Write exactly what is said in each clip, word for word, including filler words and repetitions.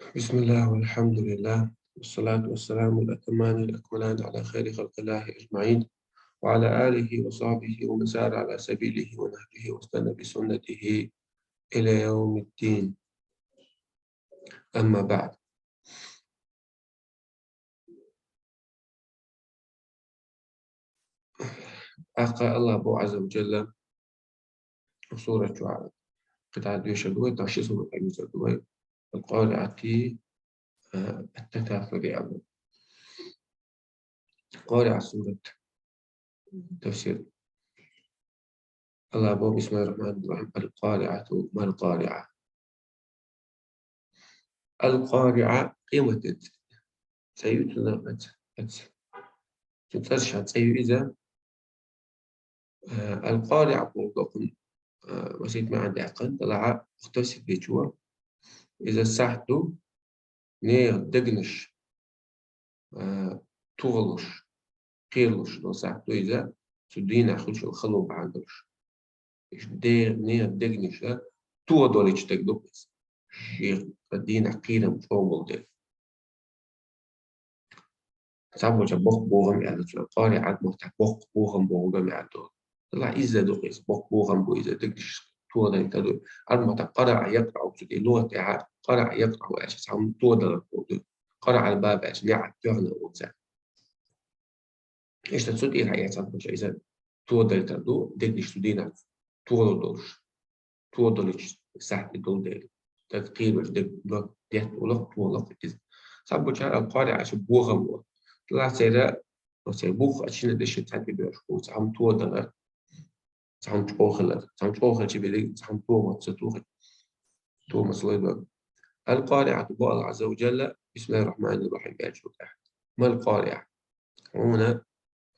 بسم الله والحمد لله والصلاة والسلام الأتمان الأكملان على خير خلق الله أجمعين وعلى آله وصحبه ومن سار على سبيله ونهجه واستنى بسنته إلى يوم الدين. أما بعد. Ах, Аллах бо Азза ва Джалла сурат чу къита дуьйшур ду вай, тахши сурат хьаюсар ду вай. القارعة, а, التكاثر, яъни. Къариъа сурат. Тафсир. Аллах бо: بسم الله الرحمن الرحيم. القارعة ما القارعة. القارعة къематан цӀи ю цуьнан, аца, аца. Цу цӀераш цӀи ю иза. Э, القارعة боху бакъ, э, масийттаза маьӀна даьккхина, делахь а охьатафсир дечо, иза сахьт ду, нехан дегнаш, э, тохалуш, кхералуш долу сахьт ду иза, цу дийнахь хуьлуш йолу хало бахьана долуш. Иштта де-, нехан дегнаш тохадолуьйтуш дерг ду иза. Шен дийнахь кхерам чӀогӀа болу дела. Цхьаболчара боккха бохам аьлла, цо къариъа Ӏарбойн маттахь боккха бохам бохург а аьлла ду. Делахь изза ду иза, боккха бохам бу иза, дегнаш тохадайта ду. Ӏарбойн маттахь къараъа якъраъу, цу тӀе лугӀат тӀехь къараъа якъраъу аьлча, цхьамма тохадалар бохург ду. Къараъал баба аьлча, неӀ тоьхна олу цара. Иштта цу тӀехь а яц Ӏарбойчара иза тохадайтар ду, дегнаш цу дийнахь тохалур долуш. Тохадолуьйтуш сахьт и долу дела. Дерг кхералуш, дерг ло-, детта ло-, тохалур иза. Цхьаболчара къариъа аьлча бохам боху. Делахь церан, оцу бухахь а шина деши цхьаьна тӀебоьрзуш бу, цхьамма тохадалар, цхьамма чӀогӀа хилар, цхьамма чӀогӀа хилча берриг, цхьамма тохамца ца тохий. Тохамца лой дог. القارعة боху Аллах Азза ва Джалла, بسم الله الرحمن الرحيم аьллачул тӀаьхьа. ما القارعة. Хьуна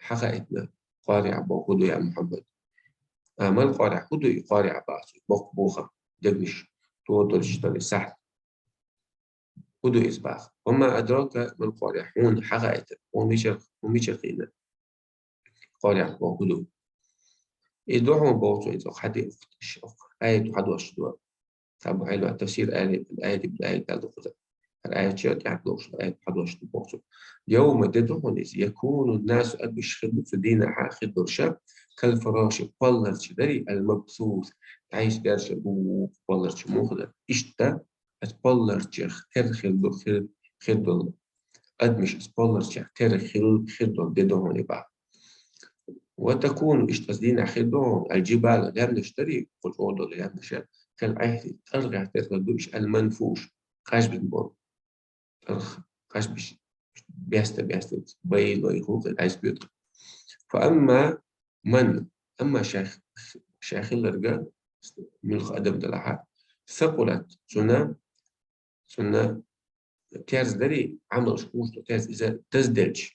хьахаийтина, къариъа боху хӀун ду, я Мухьаммад? А, ما القارعة, хӀун ду и къариъа боху, боккха бохам, дегнаш тохадолуьйтуш долу сахьт? ХӀун ду иза боху? وما أدراك ما القارعة, хьуна хьахаийтина, хьуна мичара, хьуна мичара хиъна? Къариъа боху хӀун ду? И ду хьуна боху цо иза, хьади-, аят хьадош ду. Цхьаболу Ӏилманхой тафсир аьлла, аят ибн аят аьлла ду кхуза. ХӀара аят чу тӀаьхьа лохуш, аят хьадош ду боху цо. يوم, де ду хьуна иза, يكون الناس, адамаш хир ду цу дийнахь хир долуш, كالفراش, палларчу дарий, المبثوث, дӀайса берш бу палларчу муха дар. Иштта, аса палларчех тера хир ду, хир, хир долу. Адамаш аса палларчех тера хир, хир долу де ду хьуна и боху. وتكون, иштта аса дийнахь хир ду хьуна, الجبال, лаьмнаш дарий, кху чӀогӀа долу лаьмнаш, كالعهن, тӀаргӀех тера хир ду уьш, المنفوش, къажбина болу. ТӀаргӀ-, къажбеш, беста-беста, байлой хӀу, къайсбуьйту. فأما من, амма ша, ша хилларг, муьлха адам делахь а, ثقلت, цунна, цунна терза дарий, Ӏамалш хӀуш ду терза, иза дазделча.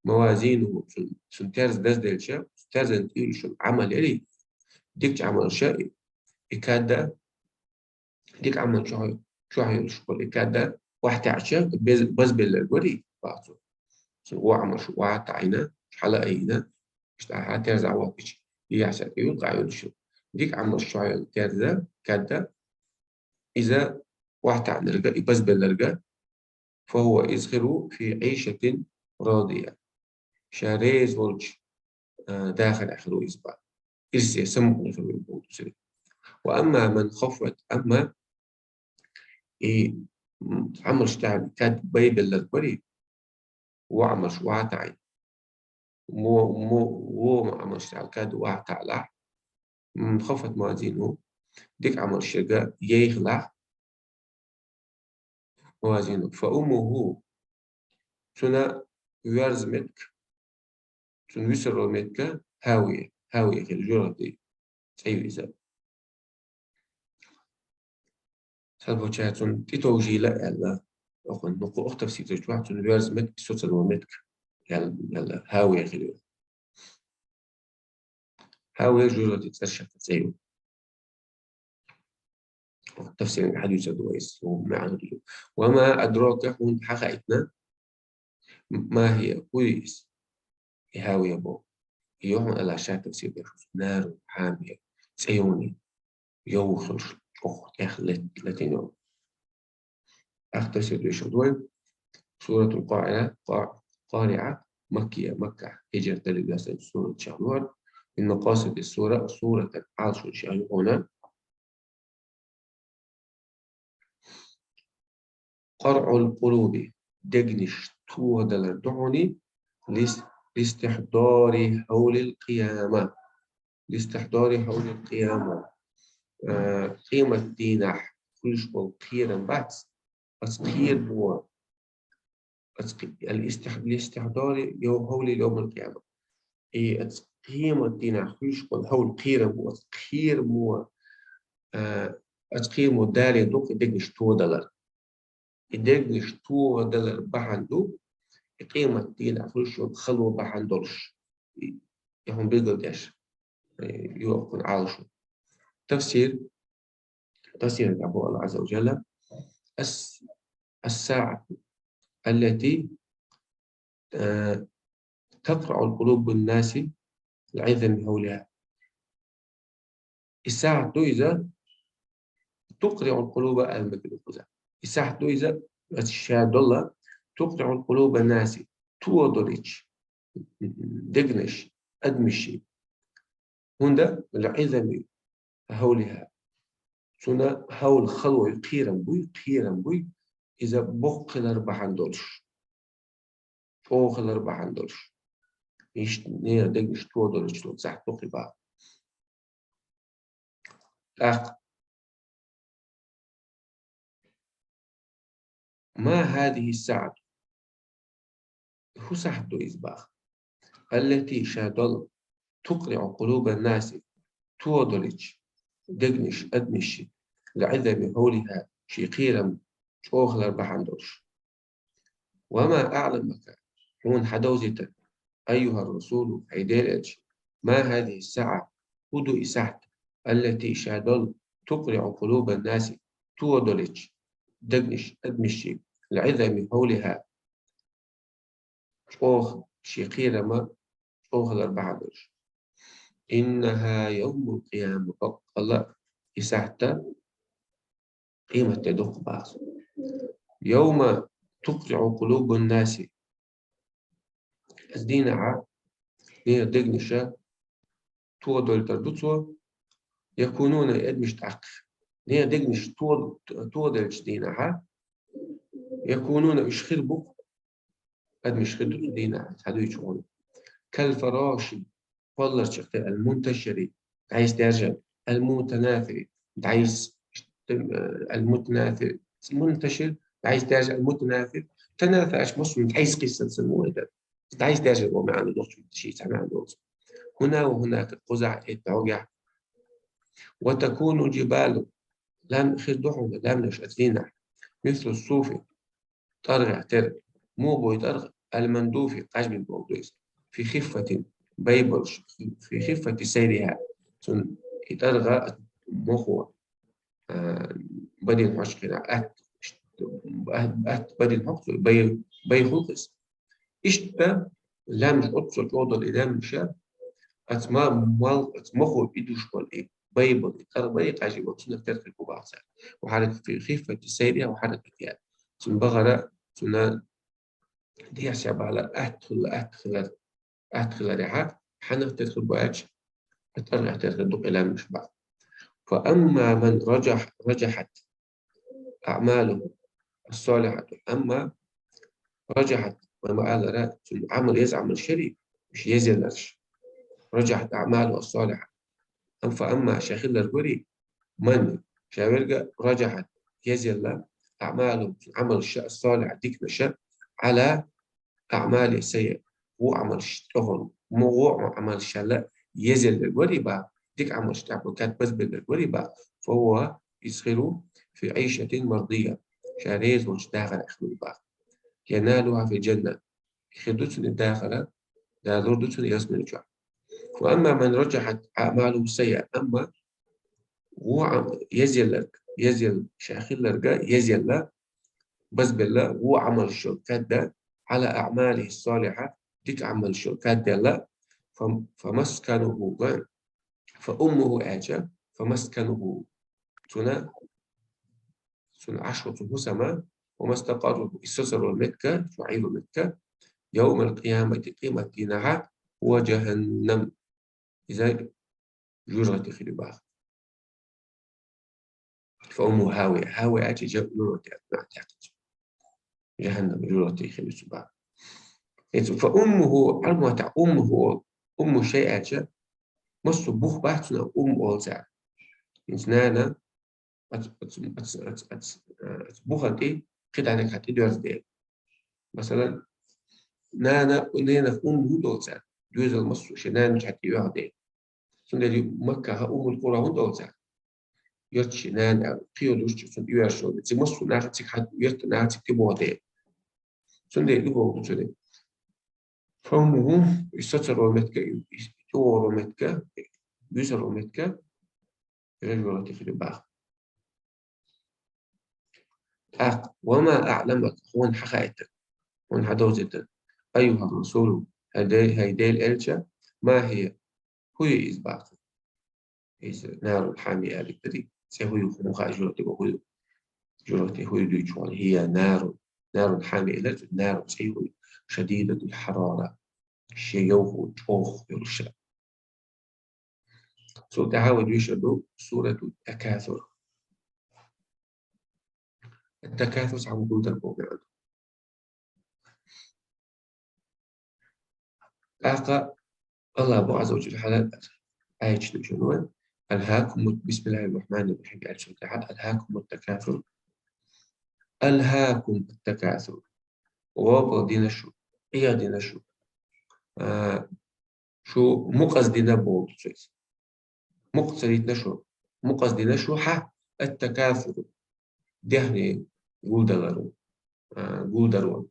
موازينه, цун, цун терза дазделча, терзан тӀе йолуш йолу Ӏамал ярий, дикачу Ӏамалша и кад а, дика Ӏамал чохь, чохь йолуш болу и кад а охьатаьӀча, без-, базбелларг варий, боху цо. Цун вон Ӏамалш охьа а таӀийна, хьала а йина, иштта ахьа терза а воккхучу, и яхьса тӀе йолу къа йолуш йолу. Дика Ӏамалш чохь йолу терза, кад а, иза охьатаьӀнарг а, и базбелларг а, فهو, иза хир ву, في عيشة راضية. Ша реза волчу, а, дахарехь хир ву иза боху. Ирсе, самукъане хир ву боху цуьнан. وأما من خفت, амма и, м, Ӏамалш тӀехь кад байбелларг барий, вон Ӏамалш охьа а таӀийна. Мо-, мо-, вон Ӏамалш тӀехь кад охьа а таӀалахь, м, خفت موازينه, дика Ӏамалш шега яйхалахь, موازينه, فأمه, цуьнан воьрза меттиг, цуьнан вуьсур волу меттиг هاوية, هاوية хир, жоьжахати цӀе ю иза. Цхьаболчара цунна тӀетовжийла аьлла, оха, ну, кху охьатафсирчохь цунна воьрза меттиг, соцур волу меттиг аьлла, аьлла, هاوية хир ю. هاوية жоьжахати цӀерашах цӀе ю. Тафсиран хьадисехь ду иза, хӀун маьӀна ду. وما أدراك, хьуна хьахаийтина, ما هي, хӀун ю иза, и هاوية боху. И ю хьуна Аллах ша тафсир деш, نار حامية, цӀе йолу, йовхалуш, чӀогӀа тӀех лет-, летийна йолу. أختصر لشغل سورة القارعة، قا-، قارعة، مكية، مكة، هجرة للناس سورة شهر. من مقاصد السورة، سورة عرش شهر هنا. قرع القلوب، دقنش توغدلر دعوني، لس-، لاستحضار هول القيامة. لاستحضار هول القيامة. آه، قيامة دينح، كلش قول قيرا بات، أتقير بوا. أتق-، الاستح-، لاستحضار يو-، هول يوم القيامة. إي أتقيم الدين أخوش قل هول قيرا بو، أتقير مو، آه، أتقيم داري دوق دقش تو دلر. دقش تو دلر بحندو، قيمة الدين أخوش خلو بحندوش. يهم بيقل داش. يوقن عالشو. تفسير، تفسير يقول الله عز وجل: الس-، الساعة التي، آه، تقرع القلوب الناس لعظم هولها. الساعة دويزة تقرع القلوب المكلوبة. الساعة دويزة أتشاد الله تقرع القلوب الناس، تو دوليتش، دقنش، أدمشي. هندا لعظم هولها. سنة هول خلوة قيرا بوي، قيرا بوي، إذا بوق خلال بحندولش. أو خلال بحندولش. إيش نير دقنش تو دولش تو صح تو قبا. أخ. ما هذه الساعة؟ هو ساعة دو إزباخ. التي شادل تقرع قلوب الناس، تو دولج، دقنش، أدمشي، لعظم هولها، شي قيرم، شوخ لربحان دولش. وما أعلمك، هون حدوزتك، أيها الرسول، هيدير إلش، ما هذه الساعة، هدو إساحت، التي شادل تقرع قلوب الناس، تو دولج، دقنش، أدمشي، لعظم هولها، شوخ، شي قيرم، شوخ لربحان دولش. إنها يوم القيامة، فقال إساحت، قيمة تدق باص. يوم تقرع قلوب الناس. الدين ع، نير دقنشة، تو دول تردوتو، يكونون أدمش تعق. نير دقنش تو، تو دول دين ع، يكونون إشخير بق، أدمش خدوتو دين ع، هدو يشغل. كالفراش، والله شفت المنتشر، تعيس درجة، المتناثر، تعيس، آه، المتناثر، منتشر، تعيس درجة، المتناثر، تناثر، أش مصر، تعيس قصة سموه ده. تعيس درجة وما عنده دوش، شيء سمع عنده دوش. هنا وهناك القزع، التوقع. وتكون الجبال، لام خير دوحهم، لام نش أثنينا، مثل الصوف، طرغ تر، مو بوي طرغ، المندوف، قاش من بوغدويس، في خفة، بيبل، في خفة سيرها، سن، طرغ، مخو، آه، بدين حوش كده، أت، أت، أت بدين حوش، بي، بي خلقس. إشتا، لامش أتصل أوضل إلى مشا، أتما مال، أتمخو إدوش بل إيه، بيبل، إطار بي قاجي وتسنة ترخي كوباعسا. وحركة في خفة سيرها وحركة فيها. سن بغرة، سنة دي سبالة أدخل، أدخل، أدخل ريحات، حنخ تدخل بواج، أترجع تدخل دق إلى مشبع. فأما من رجح، رجحت أعماله الصالحة، أما رجحت، ما قال رأت العمل يزعم الشري، مش يزلش. رجحت أعماله الصالحة. أم فأما شاخل الغري، من شاورجا رجحت يزل أعماله، عمل الش-، الصالح ديك نشا على أعمال سيئة. هو عمل شتغل، مو هو عمل شلا يزل الغريبة، ديك عمل شتعب كانت بس بالغريبة، فهو يسخر في عيشة مرضية، شاريز وشتاغل أخلوبة. ينالها في الجنة، يخدوش الداخلة، لا ضردوش يسمن الجوع. وأما من رجحت أعماله السيئة، أما هو عم-، يزيل لك، يزيل شاخل لك، يزيل لك، بس بالله هو عمل الشركات ده على أعماله الصالحة، ديك عمل الشركات ده لا، فم-، فمسكنه، فأمه آجة، فمسكنه، سنة، سنة عشرة سنة، ومستقره, и сацаро меттиг, цо Ӏийро меттиг, يوم القيامة, къематдийнахьа, هو جهنم, иза жоьжахати хир ю бах. فأمه هاوية, هاوية аьлча жоьжахати аьнна маӀан да. Жахьаннам, жоьжахати хир ю цу бах. Эцу فأمه, Ӏарбий маттахь أمه, أم شيء аьлча, массо а бух бац цунах أم оал цар. ХӀинца нана, ац, ац, ац, ац, ац, ац буха тӀе кхидӀа дерг хьатӀадоьрзу дела. Масала, нана, ненах أم хӀунда оал цар? Доьзал массо а шен нана чу хьатӀаоьху дела. Цундела Маккахь Уммул Къура хӀунда оал цар? Йоьртача нана аьлла, кхийолуш чу цунна оьшуш йолу. Цига массо а нах цига хьан, йоьртан нах цига тӀебогӀу дела. Цундела и боху цуьнан. فأمه, и сацаро меттиг, и, и тӀевогӀуро меттиг, буьйсаро меттиг, жоьжахати хир ю бах. ТӀаккха, وما أعلمك, хьуна хьахаийтина, хьуна хьадовзийтина, أيها الرسول, хӀай Де-, хӀай Делан элча, ما هي, хӀун ю иза бах. Иза نار حامية аьлла дерг, цӀе хӀун ю, хьуна хаьа жоьжахати хӀун ю, жоьжахати хӀун ю дуьйцуш ваьлла, هي نار, نار حامية элира, نار цӀе ю, شديدة الحرارة, шен йовхо чӀогӀа йолуш. Цул тӀаьхьа вай дуьйцур ду сурату Такасур. Такасур цхьа хӀума гулдар боху маьӀна ду. ТӀаккха АллахӀ боху Ӏазза ва Жалла хьалха аяташ ду шуна вай. ألهاكم, بسم الله الرحمن الرحيم аьлла цул тӀаьхьа, ألهاكم التكاثر. ألهاكم التكاثر. ГӀопал дина шу, Ӏеха дина шу. А, шу мукъаза дина боху цо иза. Мукъа ца дитина шу. Мукъаза дина шу хьан? التكاثر. Дехне гулдаларо, а, гулдаро.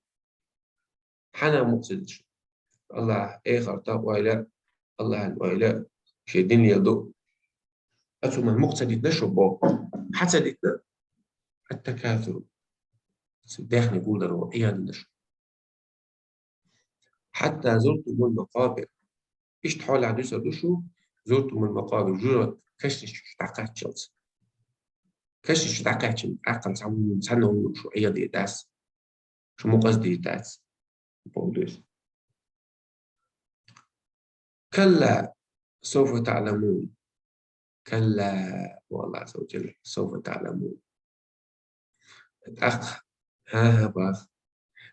Хьан мукъа ца дитина шу? АллахӀ эхарта ойла, АллахӀан ойла, шен дин леладо. Оцу хӀуманна мукъа ца дитина шу боху. Хьан ца дитина? التكاثر. Дехне гулдаро, Ӏеха дина шу. حتى زرتم المقابر. Иштта хьолехь дуьсур ду шу, زرتم المقابر, жоьжахати кешнаш чу дӀакхаччалц. Кешнаш чу дӀакхаьччина, тӀаккха цхьа хӀума, цхьанна хӀума шу Ӏеха дийр дац, шу мукъаза дийр дац. Боху иза. كلا سوف تعلمون. كلا, боху АллахӀ Ӏазза ва Жалла, سوف تعلمون. ТӀаккха, хӀан-хӀа, бах,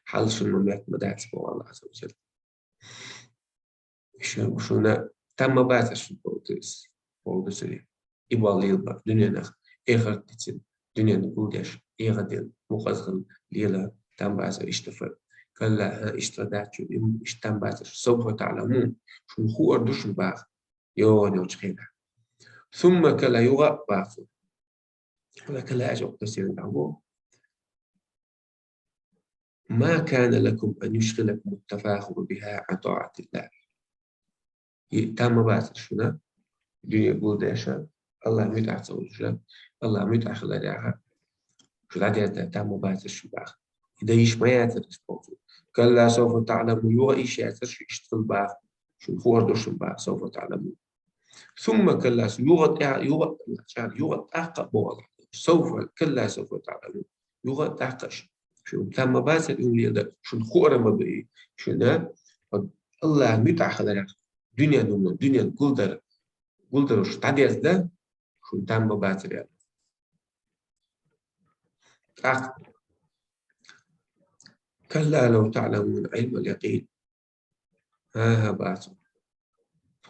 хьал шуна ма-моьтту ма дац, боху АллахӀ Ӏазза ва Жалла. Шу-, шуна там ма бацара шуна, боху иза, боху иза. И болу лела бара дуьненах, эхарт дицина, дуьненна гулдеш, Ӏеха дина, мукъаза хила лела там бацара иштта фу. كلا, хӀан, иштта дац шуна, им иштта там бацара шуна. سوف تعلمون, шуна хуур ду шуна, бах, йогӀун йолчу хенахь. ثم كلا, юха а, бах цо. Ва кала, аьлча, оцу тасиран дӀа боху: ما كان لكم أن يشغلكم التفاخر بها عن طاعة الله. И там ма бацара шуна, дуьне гулдеша, АллахӀ муьтӀахь ца волуша, АллахӀ муьтӀахь хилар яха, шу дӀадерза там ма бацара шу, бах. И дан йиш ма яцара шу, боху цо. كلا سوف تعلمون, юха йиш яцара шу иштта хила, бах. Шуна хуур ду шуна, бах, سوف تعلمون. ثم كلا, юха тӀе-, юха, юха тӀаккха а боху АллахӀ. سوف, كلا سوف تعلمون. Юха тӀаккха а шу, шуна там ма бацара и хӀума леладар, шуна хуур ма ду и. Шуна АллахӀ муьтӀахь хиларехь, дуьненан, дуьненан гулдар, гулдаро шу дӀадерза, шуна там ма бацара аьлла. ТӀаккха: كلا لو تعلمون علم اليقين. ХӀан-хӀа, бах цо.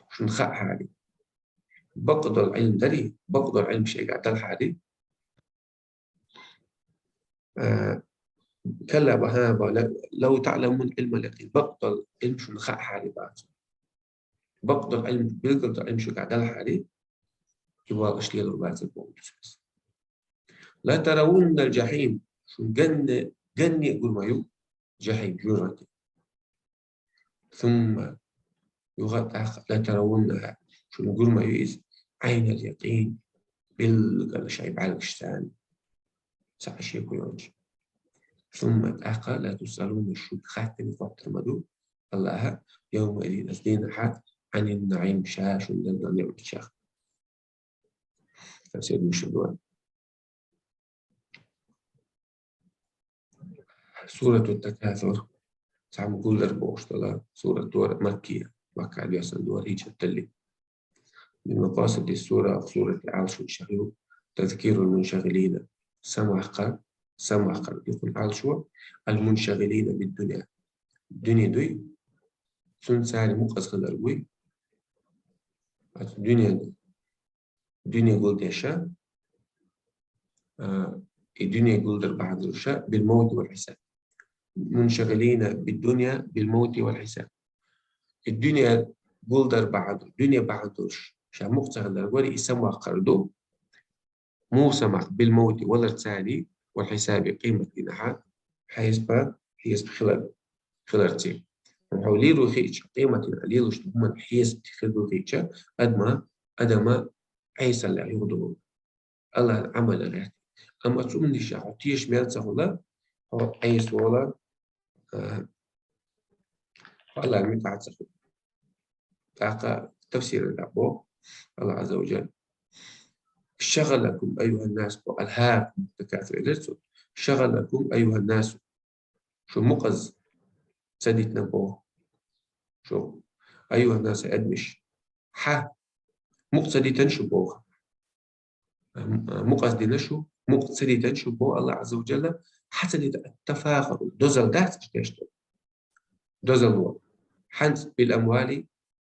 Шуна хаахьара. Бакъдолу Ӏилма дарий, бакъдолу Ӏилма шайгахь далахьара. А, كلا, бах, хӀан, бах, لو تعلمون علم اليقين. Бакъдолу Ӏилма шуна хаахьара, бах цо. Бакъдолу Ӏилма, билгалдолу Ӏилма шуьгахь далахьара, и валла аша лелор бацара, боху цо. لترون الجحيم. Шуна ганна, ганна а гур ма ю Жахьим, жоьжахати. ثم, юха а тӀаккха, لترونها, шуна гур ма ю иза, عين اليقين, билггала шайн бӀаьргашца, цхьа а шеко йоцуш. ثم, тӀаккха, لتسألن, шуьга хаттар, хоттур ма ду АллахӀа, يومئذ, оцу дийнахьа, عن النعيم, ша шуна делла ниӀматех. Тасир ду шу дуьйна. Сурату Такасур, цхьа гулдар бохуш дола сурат дора, Маккия, Макка доьссина дора, хӀиджрат дале. Мин макъасиди сура, сурат Ӏалашо шариу, тазкирул муншагилина, самаваккхар, самаваккхар, юкъун Ӏалашо, ал муншагилина бид дуня. Дуьне дуй, цунца цари мукъаз хилар вуй, а дуьне дуьне гулдеша, а, и дуьне гулдар бахьан долуша, бил мавти вал хьисаб. Муншагилина бид дуня бил мавти вал хьисаб. И дуьне гулдар бахьан, дуьне бахьан долуш, ша мукъ ца хилар вари, и самаваккхар ду. Муха самаваккха? Бил мавти, валар цари, вал хьисаби, къематдийнахьа, хьесап, хьесап хилар, хиларций. Хьо лело хиъча, къематдийнахьа лелош ду хӀуман хьесап хир ду хиъча, адама, адама Ӏесалла юхадогӀу. Аллахьан Ӏамалах гӀерта. Амма цу умниша хьо тешаш мел ца хула, хьо Ӏеса вола, а, Аллахьан муьтӀахь ца хула. ТӀаккха тафсиран тӀа боху Аллахь Азза ва Джалла: «Шагъалакум айюханнас», бо «Алхакум такасур» элира цо. «Шагъалакум айюханнасу». Шу мукъаз ца дитина боху. Шу, айюханнас, адамаш. Хьа мукъ ца дитина шу боху. М-, мукъаз дина шу, мукъ ца дитина шу боху Аллахь Азза ва Джалла. Хьа ца дита ат-тафахур, дозал дац аш деш ду. Дозал ву. ХӀанз бил амвали,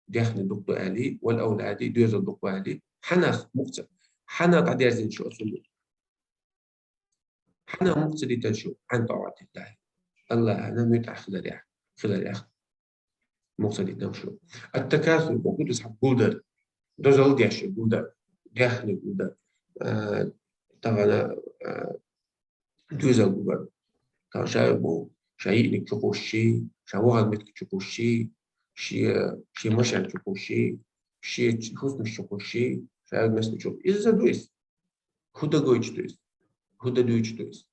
дехне дукха ду аьлли, вал авлади, доьзал дукха ду аьлли. Хьанах мукъ ца, хьанах дӀадерзина шу оцу мукъ? Хьанах мукъ ца дитина шу? Ан таатиллахи. Аллахьана муьтӀахь хиларехь, хиларехь. Мукъ ца дитина шу. Ат-такасур, боху ду схьа гулдар. Дозал деш гулдар. Дехне гулдар. А, тахана, а, доьзал гулдар. Тахана ша бу, ша йиъниг чу кхуссий, ша вахар меттиг чу кхуссий, ши, ши машен чу кхуссий, ши хӀусамаш чу кхуссий, ша меттиг чу. Иза ду иза. ХӀу дан гойтуш ду иза? ХӀу дан дуьйцуш ду иза?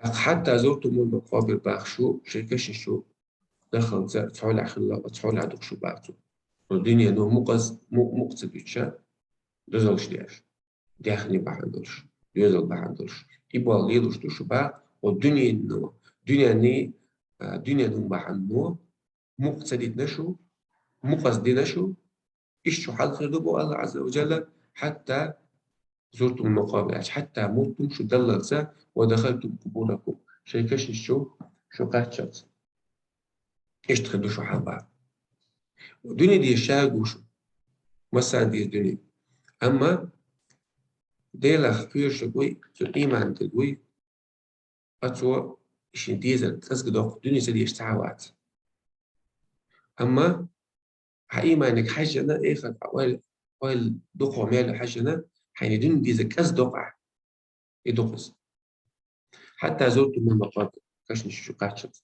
Хьатта зуртумул макъабир, бах шу, шайн кашнаш чу дахалца цхьолехь хилла, цхьолехь ду шу бах цо. Дуьнено мукъаз-, му-, мукъ ца дуьтуша, дозалш деш. Дехне бахьана долуш, доьзал бахьана долуш. И болу лелуш ду шу бах, о дуьнено, дуьненний, а, дуьнен хӀума бахьана, мукъ ца дитина шу, мукъаз дина шу, иштта шу хьал хир ду бу Аллахь Азза ва Джалла, хьатта зуртумул макъабир, хьатта муттум шу даллалца, ва дахалтум кубуракум, шайн кашнаш чу шу кхаччалца. Иштта хир ду шу хьал бах. Дуьне деза ша гуш, массарна деза дуьне. Амма Делах кхоьруш вуй, цу иман дерг вуй, а цо шен дезар кӀезиг доккху, дуьне ца дезаш цхьа а вац. Амма хьан иманиг хьаьжжина, эхарт хьан ойла, ойла дукхо мел хьаьжжина, хьайна дуьне дезар кӀезиг доккху ахь. И дукха иза. Хьатта зуртумул макъабир, кашнаш чу кхаччалца.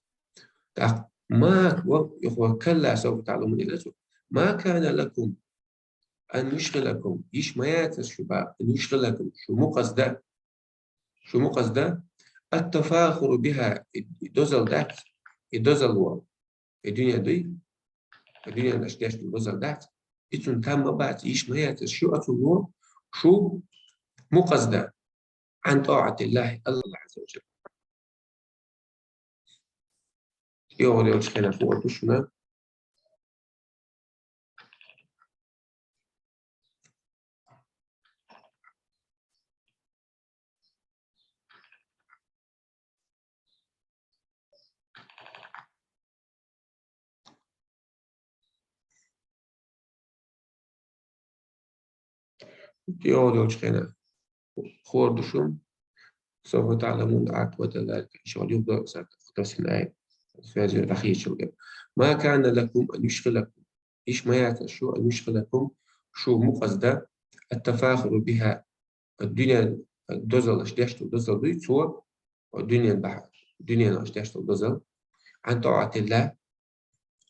ТӀаккха ма, ва, юха, калла савфа таъламун, элира цо. Ма кана лакум ан юшгъилакум, йиш ма яцара шу бах, ан юшгъилакум, шу мукъаз дан, шу мукъаз дан, ат-тафахуру биха, и, и дозал дац, и дозал ву, и дуьне дуй, и дуьненаш деш ду дозал дац, и цунна там ма бац, йиш ма яцара шу оцунна, шу мукъаз дан. Ан таатиллахи, Аллахь Азза ва Джалла. ТӀехула йолчу хенахь хӀун ду шуна? ТӀехула йолчу хенахь хӀун ду шуна? Савфа таъламун, Ӏакъибата залика, иншааллахь, юха сан тафсир ай, связи дӀахийчалга. Ма кана лакум ан юшгъилакум. Йиш ма яцара шу, ан юшгъилакум, шу мукъаз дан, ат-тафахуру биха, дуьнен дозаллаш деш долу дозал дуй цо, дуьнен бахьа, дуьненаш деш долу дозал. Ан таатиллахи,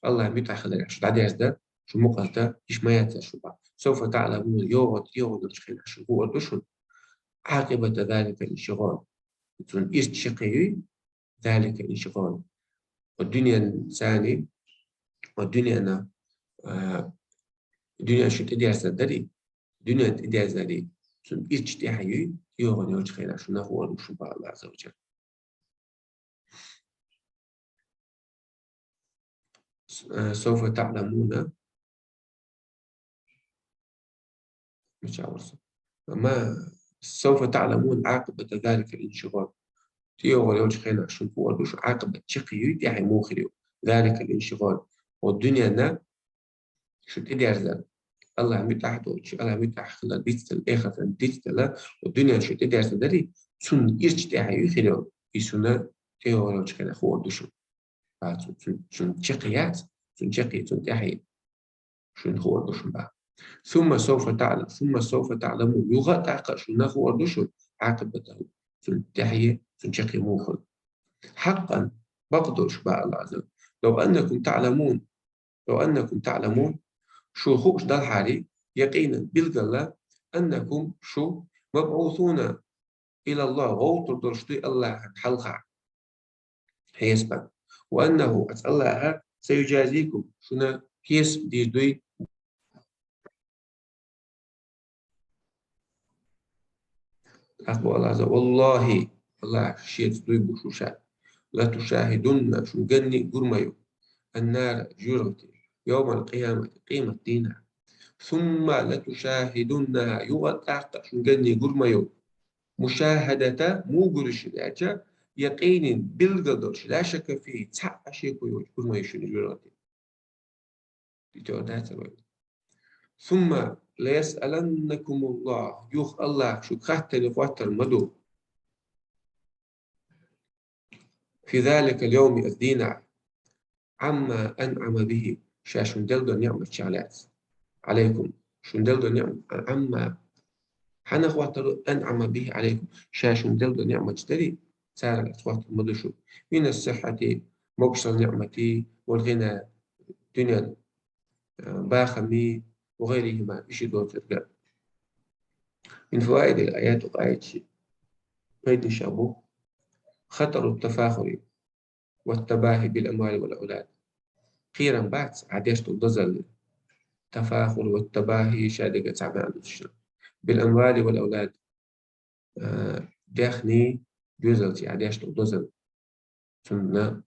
Аллахьан муьтӀахь хиларехь шу дӀадерза дан, шу мукъаз дан, йиш ма яцара шу бах. Савфа таъламун, йогӀу, йогӀу долчу хенахь шу хуур ду шуна. Ӏакъибата залика, ин ши гӀон. Цунна ирча ши кхин юй, залика, ин ши гӀон. Ва дуьнен цани, ва дуьнена, а, дуьнен шу тӀедерзар дарий, Дуьненна тӀедерзаре, цунна ирча тӀехьа юй, тӀейогӀур йолчу хенахь шу нах хӀор ду шу боху Аллахь Азза ва Джалла. С-, э, سوف تعلمون. Мичахь вара со? Ма, سوف تعلمون عاقبة ذلك الانشغال. ТӀейогӀур йолчу хенахь шуна хӀор ду шу Ӏакъабат чекхъе юй, тӀаьхье муха хир ю. ذلك الانشغال. Хьо дуьненна шу тӀедерзар. Аллахь муьтӀахь доцуш, Аллахь муьтӀахь хилар дицдала, эхартан дицдала, хьо дуьненна шу тӀедерзадаре, цунна ирча тӀаьхье юй хир йолу. И шуна тӀейогӀур йолчу хенахь хӀор ду шу. А, цу-, цу-, цунна чекхъе яц, цунна чекхъе, цунна тӀаьхье. Шуна хӀор ду шу боху. ثم سوف تعلم، ثم سوف تعلمون. Юха а тӀаккха а шуна хӀор ду шу, عاقبته. Цунна тӀаьхье, цунна чекхъе муха хуьлу. حقا, бакъдолуш боху Аллахь Азза ва Джалла. لو أنكم تعلمون، لو أنكم تعلمون, шу хууш далахьара, يقينا, билггала, أنكم, шу, مبعوثون إلى الله, гӀовттур долуш дуй Аллахьан хьалха. Хьесапан. وأنه, оцу Аллахьа, سيجازيكم, шуна хьесап дийр дуй. Ахбу Аллахьа, والله, Аллахь шеца дуй бу шу ша. لتشاهدن, шуна ганне а гур ма ю. النار, жоьжахати, يوم القيامة, къемат дийнахь. ثم لتشاهدنها, юха а тӀаккха а шуна ганне а гур ма ю. مشاهدة, муха гур ю шуна аьлча, يقين, билггал долуш, لا شك فيه, цхьа а шеко йоцуш гур ма ю шуна жоьжахати. Итор дац вай. ثم ليسألنكم الله, юха Аллахь шуьга хаттарш хоттур ма ду. في ذلك اليوم, оцу дийнахь, عما أنعم به, ша шуна делла долу ниӀматех лаьцна. عليكم, шуна делла долу ниӀмат, عما, хьанах хоттур ду, أنعم به عليكم, ша шуна делла долу ниӀматаш дарий, царах хоттур ма ду шу. من الصحة, могушалла ниӀматий, والغنى, дуьненан, а, бахамий, وغيرهما, и ши доцург а. من فوائد الآيات, оцу аятийн пайданаш бу: خطر التفاخر والتباهي بالأموال والأولاد. Кхерам бац, Ӏа деш долу дозалла. تفاخر والتباهي, ша деган цхьа маьӀна ду шуна. بالأموال والأولاد. А, даьхний, доьзалций Ӏа деш долу дозалла. Цунна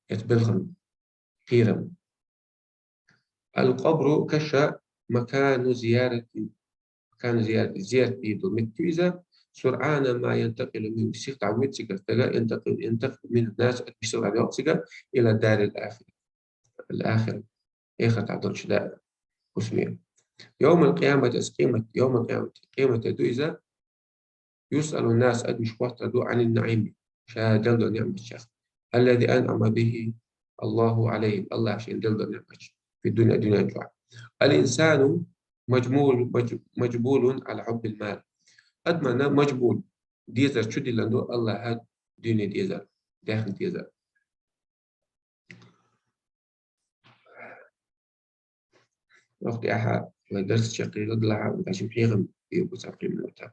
эцу белхан кхерам. القبر, каш, مكان زيارة, مكان زيارة, зиярат дийр долу меттиг ю иза. سرعان ما ينتقل منه, сихха дӀавоьду цигара стаг, ينتقل, ينتقل منه الناس, адамаш сихха дӀадоьлху цигара, إلى دار الآخرة, الآخرة, эхартахь долчу даьӀахкана, хӀусаме. يوم القيامة, оцу къемат, يوم القيامة, къематде ду иза, يسأل الناس, адамаш хоттур ду, عن النعيم, ша делла долу ниӀматех, الذي أنعم به الله عليهم, Аллахьа шена делла долу ниӀматех, في الدنيا, дуьнен чохь. الإنسان مجمول, مج-, مجبول على حب المال. Адамна مجبول, дезар чу диллина ду Аллахьа дуьне дезар, даьхни дезар. Оха тӀехьа вай дарс чекхъяьлла делахь, вай шин хьехам бийр бу цхьа пхи минута.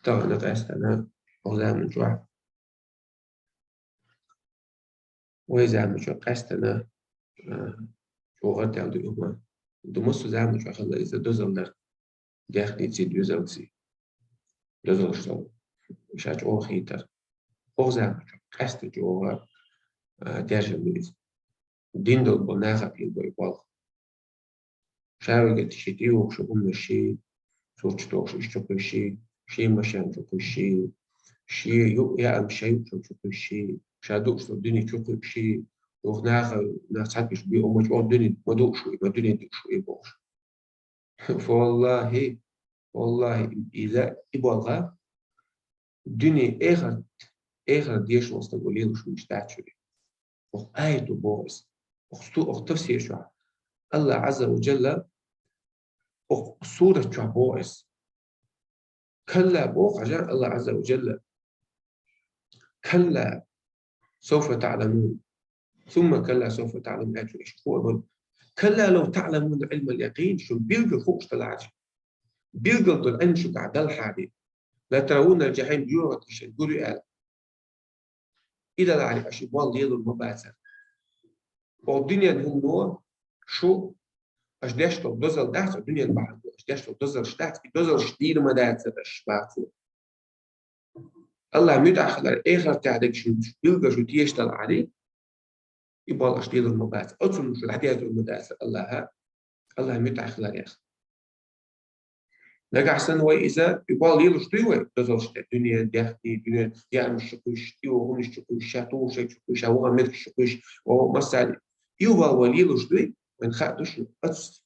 Тахана къаьстина, оха заман чохь, вай заман чохь къаьстина, а, чӀогӀа даьлла ду хӀума. Ду массо заман чохь хилла иза дозалла дар. Даьхниций, доьзалций. Дозаллаш долу. Ша чӀогӀа хийтар. Оха заман чохь къаьсттина чӀогӀа, а, даьржина ду иза. Дин долу бо нахах хила бой болх. Ша вегар ши тӀе йогӀуш хӀуманаш ши, сурт чу тохуш уьш чу кхуьссуш ши, ши машен чу кхуьссуш ши, ши юкъ яам ша юкъ чу кхуьссуш ши, ша дууш долу дуьне чу кхуьссуш ши, оха наха, нах цхьаьна уьш бен, ма чӀогӀа дуьне ма дууш ву, ма дуьне дууш ву бохуш. Валлахи, валлахи, иза и болх, дуьне, эхарт, эхарт дешо стаг ву лелаш вуьйш дац шуьга. Оха аято боху иза. Оха сту, оха тафсир чохь. Аллах Азза ва Джалла, оха сурат чохь боху иза. Калла боху хьажа Аллах Азза ва Джалла. Калла, сауфа таъламун. Сумма калла сауфа таъламун аьлча, иштта хуур бу. Калла лав таъламуна Ӏилмал якъин, шуна билггал хууш далахьарча. Билггал долу Ӏилма шуьгахь далахьара. Ла таравуннал жахьим, жоьжахати шуна гур ю аьлла. И далахьара аша и болх лелур ма бацара. Оха дуьненан хӀумано шу, аша деш долу дозалла дац, дуьненан бахьана долуш. деш долу дозаллаш дац, и дозаллаш дийр ма дацар аш, боху цо. Аллахьан муьтӀахь хилар эхартехь дерг шуна билггал шу тешаш далахьара, и болу аш лелур ма бацара. Оцунна шу дӀадерзор ма дацара Аллахьа, Аллахьан муьтӀахь хиларех. Нагахь санна вай иза, и болу лелош дуй вай, дозаллаш тӀе, дуьненан дехний, дуьненан яамаш чу кхуьйсуш, и вогӀунаш чу кхуьйсуш, ша тухуш чу кхуьйсуш, ша вогӀан меттигаш чу кхуьйсуш, вогӀу массаьрга. И болу вай лелош дуй, вайн хаа ду шу, оццу.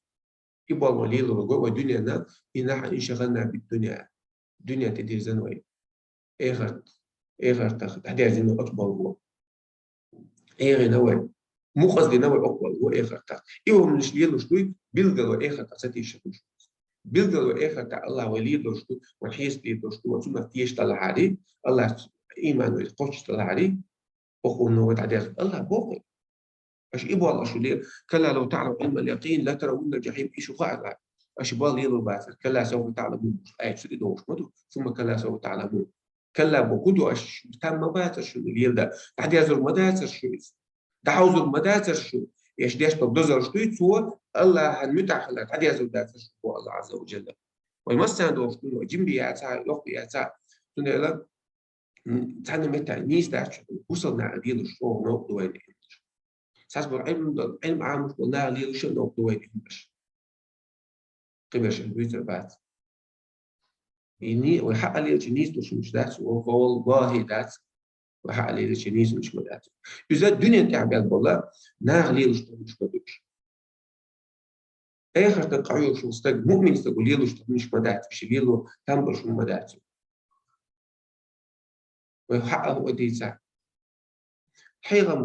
И болу вай лелор вай дуьненна, и нахь, и шагӀанна бит дуьнен. Дуьнен тӀе дирзина вай. Эхарт, эхартах дӀадерзина оцу болго. ЭгӀина вай. Мукъаза дина вай оцу болго эхартах. И вай хӀуманаш лелош дуй, билггал вай эхартах ца тешаш ду шу. Билггал вай эхартах Аллахь вай лелош ду, вай хьесап лелош ду, вай цунах тешаш далахьара, Аллахьца иман вай кхоччуш далахьара, оцунна вай дӀадерзо. Аллахь боху. Аша и болу аша ле, «كلا لو تعلمون علم اليقين لترون الجحيم», и шу хаьа. Аша бала лелур бацара. «كلا سوف تعلمون». Аша цу тӀе догӀуш ма ду. «ثم كلا سوف تعلمون». Калла боху ду аша, там ма бацара шуна леладан. ДӀадерзор ма дацара шу иза. ДӀахьовзор ма дацара шу. Аша деш долу дозаллаш дуй цо, Аллахьан муьтӀахь хилар дӀадерзор дацара шу, боху Аллахь Азза ва Джалла. Вай массарна догӀуш ду, вай жима бен яц а, йоккха бен яц а. Цундела М, цхьана меттехь нийса дац шу, бусалба наха лелош чӀогӀа новкъа ду вайна и хӀуманаш. Цхьаболу Ӏилма долу, Ӏилма Ӏамош болу наха лелош а новкъа ду вайна и хӀуманаш. Кхиберш дуьйцур бац. И ни-, вай хьаъа лелачу нийса долуш хӀуманаш дац, валлахӀи дац, вай хьаъа лелачу нийса хӀуманаш ма дац. Иза дуьнен тӀехь бен болу наха лелош долу хӀуманаш ма ду уьш. Эхартан къахьоьгуш волу стаг, муъмин стаг лелош долу хӀуманаш ма дац, уьш лело там болуш хӀума ма дац. Вай хьаъа хӀун дийца? Хьехам